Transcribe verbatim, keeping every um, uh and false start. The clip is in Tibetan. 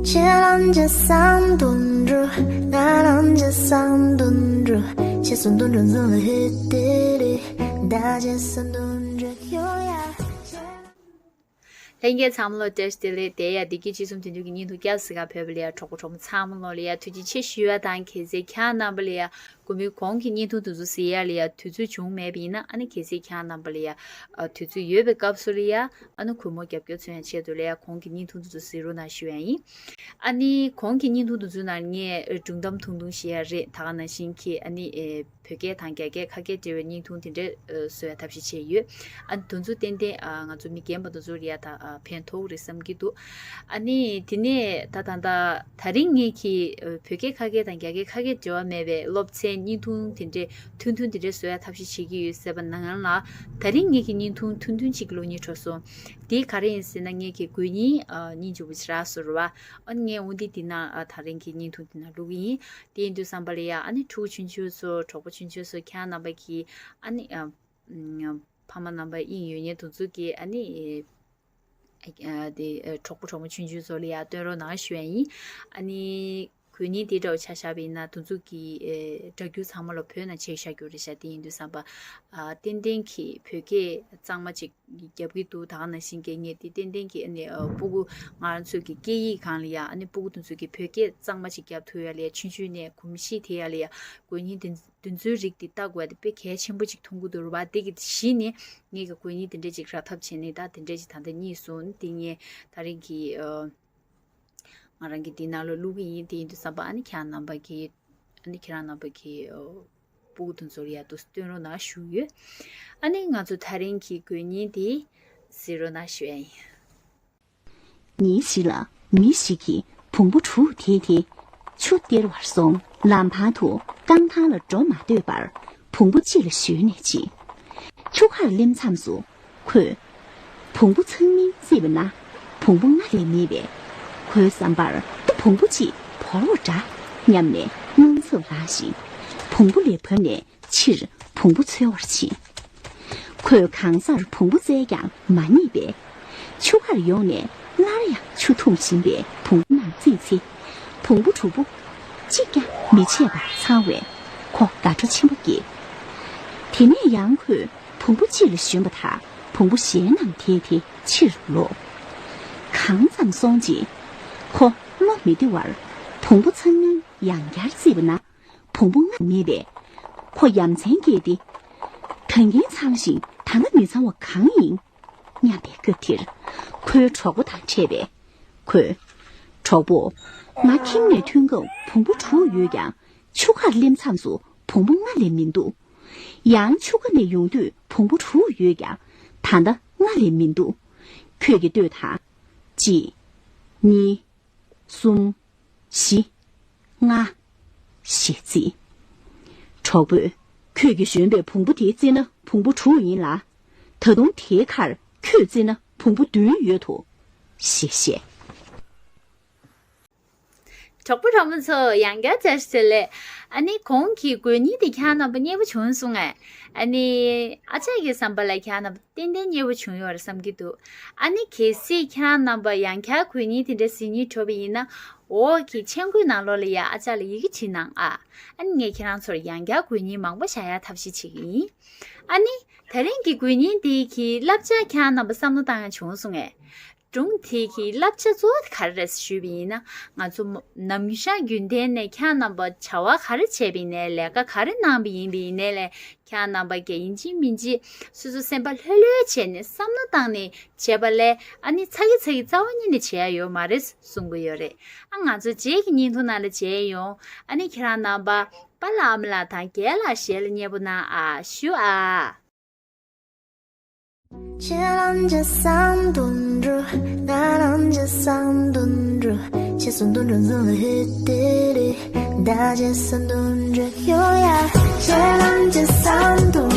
ཁྱེད་རང་ཅི་བསམ་དོན་འགྲུབ། ང་རང་ཅི་བསམ་དོན་འགྲུབ། ཁྱེད་སུ་འདོན་འགྲོ་འཛིན་ལ་ཧེ་ཏེ་རེ། ད་ཅི་བསམ་དོན་འགྲུབ་ཡོང་ཡ། ལྷན་རྒྱས་ཚང་མ་ལ་བཀྲ་ཤིས་བདེ་ལེགས། དེ་ཡ་བདེ་སྐྱིད་ཅི་གསུམ་དོན་གྲུབ་ཀྱི་བརྙན་ཐུང་སྐྱབས་སུ་དགའ་བོད་པ་ལ་ཡ་གྲོགས་པོ་གྲོགས་མོ་ཚང་མ་ལོ་ལ་ཡ་ཐུགས་རྗེ་ཆེ་ཞུ་བ་དང་། གལ་སྲིད་ཁྱེད་རྣམ་པ་ལ་ཡ་དགོང་མོའི་གོང་གི་བརྙན་ཐུང་དེ་ཚོ་གཟིགས་ཡ་ལ་ཡ་དུས་ཚོད་བྱུང་མེད་པ་ཡིན་ན། ཨ་ནི་གལ་སྲིད་ཁྱེད་རྣམ་པ་ལ་ཡ་ཨ་དུས་ཚོད་ཡོད་པའི་སྐབས་སུ་ལ་ཡ་ཨ་ནི་གུས་མོ་རྒྱབ་སྐྱོར་མཚོན་ཡ་ཆེད་དུ་ལ་ཡ་གོང་གི་བརྙན་ཐུང་དེ་ཚོ་གཟིགས་རོགས་གནང་ཞུ་ཡ་ཡིན། ཨ་ནི་གོང་གི་བརྙན་ཐུང་དེ་ཚོའི་ནང་ངས་སྒྲུང་གཏམ་ཐུང་ཐུང་བཤད་ཡ་རེད། ད་ག་ནང་བཞིན་གྱི་ཨ་ནི་ཨེ་བོད་སྐད་དང་རྒྱ་སྐད་ཁ་སྐད་འབྲེལ་བའི་བརྙན་ཐུང་དེ་འདྲ་ཨེ་བཟོ་ཡ་ཐབས་ཤེས་བྱས་ཡོད། ཨ་ནི་དེ་ཚོ་ཏན་ཏན་ཨ་ང་ཚོ་མི་རྒན་པ་དེ་ཚོ་ལ་ཡ་ད་ཨ་ཕན་ཐོགས་རེད་བསམ་གྱི་འདུག། ཨ་ནི་དེ་ནས་ད་ད་ད་ད་རིང་ངས་ཀྱི་ཨེ་བོད་སྐད་ཁ་སྐད་དང་རྒྱ་སྐད་ཁ་སྐད་འབྲེལ་བ་མེད་པའི་སློབ་ཚན་བརྙན་ཐུང་དེ་འདྲ་ཐུང་ཐུང་དེ་འདྲ་བཟོ་ཡ་ཐབས་ཤེས་བྱེད་ཀྱི་ཡོད་ཟེར་བ་ནང་ལ། ད་རིང་ངེད་ཀྱི་བརྙན་ཐུང་ཐུང་ཐུང་གཅིག་བླུག་སྙིང་བྲོ་སོང་། དེ་ག་རེ་ཡིན་ཟེར་ན། ངེད་ཀྱི་དགོན་རྙིང་ཨ་སྙིང་རྗེ་པོ་ཅིག་རག་སོང་རེད་བ། ཨ་ནི་ངས་འོ་འདི་འདི་ན་ཨ་ད་རིང་གི་བརྙན་ཐུང་འདི་ན་བླུག་གི་ཡིན། དེ་ཡིན་དུས་ཙམ་པ་ལ་ཡ་ཨ་ནི་ཕྲུ་གུ་ཆུང་ཆུང་ཚོ་གྲོགས་པོ་ཆུང་ཆུང་ཚོ་ཁྱེད་རྣམ་པ་གིས་ཨ་ནི་ཨ་ཨ་ཕ་མ་རྣམ་པ་དབྱིངས་ཡོད་མཁན་དེ་ཚོ་གིས་ཨ་ནི་ཨ་དེ་ཨ་གྲོགས་པོ་གྲོགས་མོ་ཆུང་ཆུང་ཚོ་ལ་ཡ་སྟོན་རོགས་གནང་ཞུ་ཡ་ཡིན། ཨ་ནི་དགོན་རྙིང་དེ་འདྲ་བོ་ཆ་བཞག་པ་ཡིན་ན། དེ་ཚོ་གི་ཨེ་སྒྲ་བསྒྱུར་ཚང་མ་ལ་བོད་ནང་བྱས་བཞག་རྒྱུ་རེད་ཤག། དེ་ཡིན་དུས་ཙམ་པ་ཨ་ཏན་ཏན་གྱི་བོད་སྐད་གཙང་མ་ཅིག་རྒྱབ་ཀྱི་འདུག། ད་ག་ནང་བཞིན་གྱི་ངས་དེ་ཏན་ཏན་གྱི་ཨ་ནི་ཨ་སྤུ་གུ་ང་རང་ཚོའི་གི་སྐད་ཡིག་སྒང་ལ་ཡ་ཨ་ནི་སྤུ་གུ་དེ་ཚོ་གི་བོད་སྐད་གཙང་མ་ཅིག་རྒྱབ་ཐུབ་ཡ་ལ་ཡ། ཆུང་ཆུང་ནས་གོམས་གཤིས་དེ་ཡ་ལ་ཡ་དགོན་རྙིང་དེ་དེ་ཚོའི་རིགས་དེ་ལྟ་དགོས་ཡ་དེ་དཔེ་གལ་ཆེན་པོ་ཅིག་མཐོང་གི་འདུག་རེད་བ། དེ་གི་གཞི་ནས་ངས་གི་དགོན་རྙིང་དེ་འདྲ་ཅིག་རག་ཐབས་བྱས་ནས། ད་དེ་འདྲ་ཅིག་ད་ལྟ་རྙེད་སོང་། དེ་ངས་ད་རིང་གི་ཨ་ང་རང་གི་འདི་ནང་ལ་བླུག་གི་ཡིན། དེ་ཡིན་དུས་ཙམ་པ་ཨ་ནི་ཁྱེད་རང་རྣམ་པ་གིས་ཨ་ནི་ཁྱེད་རང་རྣམ་པ་གིས་ཨོ་སྤུ་གུ་དེ་ཚོ་ལ་ཡ་དུ་སྟོན་རོགས་གནང་ཞུ་ཡོད། ཨ་ནི་ང་ཚོ་ད་རིང་གི་དགོན་རྙིང་དེ་གཟིགས་རོགས་གནང་ཞུ་ཡ་ཡིན། ཉིན་ཞིག་ལ་མི་ཞིག་གིས་བོང་བུ་དྲུག་དེད་དེ་ཆུ་སྟེར་བར་སོང་། ལམ་བར་དུ་རྐང་ཐང་ལ་འགྲོ་མ་འདོད་པར་བོང་བུ་གཅིག་ལ་ཞོན་ནས་ཕྱིན། ཆུ་ཁར་སླེབས་མཚམས་སུ་ཁོས་བོང་བུ་ཚང་མིན་བརྩིས་པ་ན་བོང་བུ་ལྔ་ལས་མེད་པས། ཁོའི་བསམ་པར་ད་བོང་བུ་གཅིག་བོར་བ་འདྲ་སྙམ་ནས་རྔུལ་ཆུ་ལངས་ཤིང་བོང་བུ་ལས་བབས་ནས་ཕྱིར་བོང་བུ་འཚོལ་བར་ཕྱིན། ཁོས་གང་སར་བོང་བུ་བཙལ་ཀྱང་མ་རྙེད་པས། ཆུ་ཁར་ཡོང་ནས་སླར་ཡང་ཆུ་འཐུང་བཞིན་པའི་བོང་བུ་རྣམས་བརྩིས་ཚེ། བོང་བུ་དྲུག་པོ་གཅིག་ཀྱང་མི་ཆད་པར་ཚང་བས་ཁོ་དགའ་སྤྲོ་ཆེན་པོ་སྐྱེས། དེ་ནས་ཡང་ཁོས་བོང་བུ་གཅིག་ལ་ཞོན་པ་དང་བོང་བུ་གཞན་རྣམས་དེད་དེ་ཕྱིར་ལོག། གང་ཙམ་སོང་རྗེས་ཁོ་བློ་མི་བདེ་བར་བོང་བུ་ཚང་མིན་ཡང་བསྐྱར་བརྩིས་པ་ན། བོང་བུ་ལྔ་མེད་པས། ཁོ་ཡ་མཚན་སྐྱེས་ཏེ། ད་གིན་ཚང་ཞིང་ད་ལྟ་མི་ཚང་བ་གང་ཡིན་སྙམ་པའི་སྐབས་དེར། ཁོའི་གྲོགས་པོ་དང་འཕྲད་པས། ཁོས། གྲོགས་པོ། ང་ཁྱིམ་ནས་ཐོན་སྐབས་བོང་བུ་དྲུག་ཡོད་ཀྱང་། ཆུ་ཁར་སླེབས་མཚམས་སུ་བོང་བུ་ལྔ་ལས་མི་འདུག། ཡང་ཆུ་ཁ་ནས་ཡོང་དུས་བོང་བུ་དྲུག་ཡོད་ཀྱང་། ད་ལྟ་ལྔ་ལས་མི་འདུག། ཁྱོད་ཀྱིས་ལྟོས་དང་། གཅིག། གཉིས། གསུམ། བཞི། ལྔ། ཞེས་བརྩིས། གྲོགས་པོས། ཁྱོད་ཀྱིས་ཞོན་པའི་བོང་བུ་དེ་བརྩིས་ན་བོང་བུ་དྲུག་ཡིན་ལ། ད་དུང་དེའི་ཁར་ཁྱོད་བརྩིས་ན་བོང་བུ་བདུན་ཡོད་དོ། ཞེས་བཤད། གྲོགས་པོ་གྲོགས་མོ་ཚོ་ཡང་བསྐྱར་བཀྲ་ཤིས་བདེ་ལེགས། ཨ་ནི་གོང་གི་དགོན་རྙིང་དེ་ཁྱེད་རྣམ་པ་མཉེས་པོ་བྱུང་སོང་ངས། ཨ་ནི་ཨ་ཅག་གི་བསམ་པ་ལ་ཁྱེད་རྣམ་པ་ཏན་ཏན་མཉེས་པོ་བྱུང་ཡོད་རེད་བསམ་གྱི་འདུག། ཨ་ནི་གལ་སྲིད་ཁྱེད་རང་རྣམ་པ་ཡང་བསྐྱར་དགོན་རྙིང་དེ་འདྲ་གཟིགས་སྙིང་བྲོ་བ་ཡིན་ན། འོག་གི་མཆན་འགོད་ནང་ལོགས་ལ་ཡ་ཨ་ཅག་ལ་ཡི་གེ་བྲིས་གནང་ཨ། ཨ་ནི་ངས་ཁྱེད་རང་ཚོར་ཡང་བསྐྱར་དགོན་རྙིང་མང་པོ་བཞག་ཡ་ཐབས་ཤེས་བྱེད་ཀྱི་ཡིན། ཨ་ནི་ད་རིང་གི་དགོན་རྙིང་འདི་གི་བསླབ་བྱ་ཁྱེད་རང་རྣམ་པ་བསམ་བློ་བཏང་ཡ་བྱུང་སོང་ངས། སྒྲུང་དེ་གི་བསླབ་བྱ་གཙོ་བོ་དེ་ག་རེ་རེད་ཞུས་པ་ཡིན་ན། ང་ཚོ་ནམ་ཞག་རྒྱུན་ལྡན་ནས་ཁྱེད་རྣམ་པ་བྱ་བ་ག་རེ་བྱས་པ་ཡིན་ནའི། ལས་ཀ་ག་རེ་གནང་བ་ཡིན་པ་ཡིན་ནའི་ལས། ཁྱེད་རྣམ་པ་གིས་ཡིན་གཅིག་མིན་གཅིག་སོ་སོ་སེམས་པ་ལྷོད་ལྷོད་བྱས་ནས་བསམ་བློ་བཏང་ནས་བྱས་པ་ལས། ཨ་ནི་ཚ་གི་ཚ་གི་རྩ་བ་ཉིད་ནས་བྱེད་ཡ་ཡོད་མ་རེད་གསུང་གི་ཡོད་རེད། ཨ་ང་ཚོ་རྗེས་ཀྱི་བརྙན་ཐུང་ནང་ལ་མཇལ་ཡོང་། ཨ་ནི་ཁྱེད་རང་རྣམ་པ་པཱ་ལགས་ཨ་མ་ལགས་དང་རྒན་ལགས་ཞལ་ལ་མཉེས་པོ་གནང་ཨ། ཞུ་ཨ། ཁྱེད་རང་ཅི་བསམ་དོན་འགྲུབ། ང་རང་ཅི་བསམ་དོན་འགྲུབ། ཁྱེད་སུ་འདོན་འགྲོ་འཛིན་ལ་ཧེ་ཏེ་རེ། ད་ཅི་བསམ་དོན་འགྲུབ་ཡོང་ཡ། ཁྱེད་རང་ཅི་བསམ་དོན་